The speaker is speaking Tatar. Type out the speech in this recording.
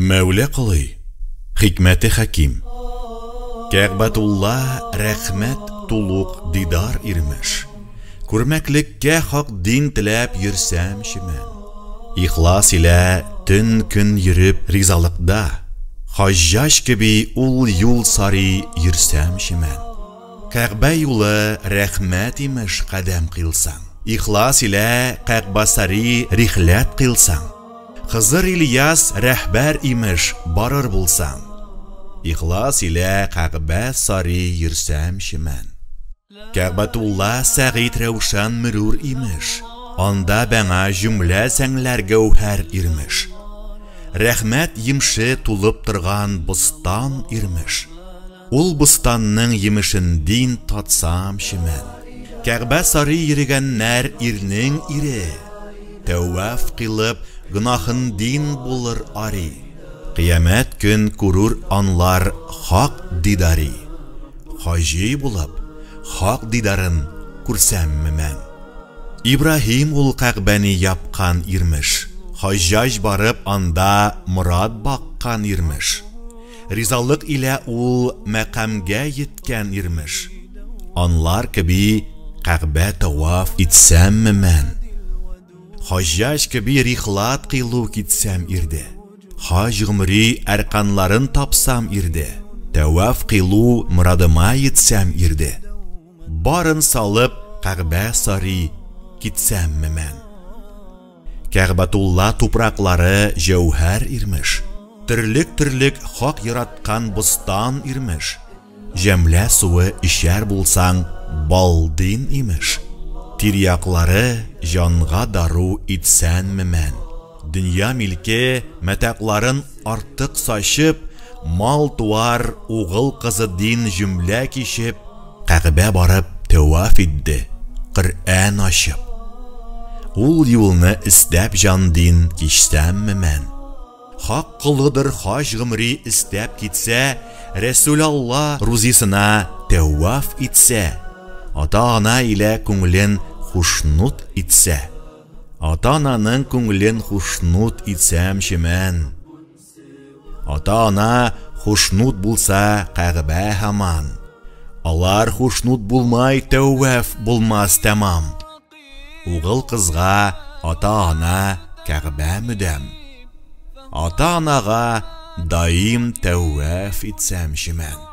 Мәүлә Колый, хикмәте хәким. Кәгъбәтулла рәхмәт тулук дидар ирмеш. Күрмәклеккә хак дин теләп йөрсәмче мән. Ихлас илә төн-көн йөреп ризалыкда, Хаҗҗаҗ кеби ул юл сари йөрсәмче мән. Кәгъбә юлы рәхмәт имеш кадәм кыйлсаң. Ихлас илә Кәгъбасари рихләт кыйлсаң. Хызыр Ильяс рәһбәр имеш барыр булсаң. Ихлас илә Кәгъбә сари йөрсәмче мән. Кәгъбәтулла Сәгыйть Рәүшан мөрүр имеш. Анда бәңа җөмлә сәңләр гәүһәр ирмеш. Рәхмәт емше тулып торган бостан ирмеш. Ул бостанның емешендин татсамчы мән. Кәгъбә сари йөрегәннәр ирнең ире. Тәваф кыйлып, гөнаһындин булыр ари. Кыямәт көн күрүр анлар хак дидари. Хаҗи булып, хак дидарын күрсәмме мән. Ибраһим ул Кәгъбәне япкан ирмеш. Хаҗҗаҗ барып анда морад баккан ирмеш. Ризалык илә ул мәкамгә йиткән ирмеш. Анлар кеби Кәгъбә тәваф итсәмме мән? Хаҗҗаҗ кеби рихлат кыйлу китсәм ирде. Хаҗ гомри әрканларын тапсам ирде. Тәваф кыйлу морадыма йитсәм ирде. Барын салып Кәгъбә сари китсәмме мән? Кәгъбәтулла тупраклары җәүһәр ирмеш. Төрлек-төрлек хак яраткан бостан ирмеш. Җәмлә суы эчәр булсаң, балдин имеш. Тирьяклары җанга дару итсәнме мән? Дөнья милке мәтәкъларын артык сачып, мал-туар, угыл-кызы дин җөмлә кичеп, Кәгъбә барып тәваф итде, Коръән ачып. Ул юлны эстәп җан-дин кичсәмме мән? Хак колыдыр хаҗ гомри эстәп китсә, Рәсүлалла рузисына тәваф итсә, Ата-ана илә күңлен хушнут итсә. Ата-ананың күңлен хушнут итсәмче мән? Ата-ана хушнут булса, Кәгъбә һаман. Алар хушнут булмай, тәваф булмас тәмам. Угыл кызга ата-ана Кәгъбә мөдәм. Ата-анага даим тәваф итсәмче мән.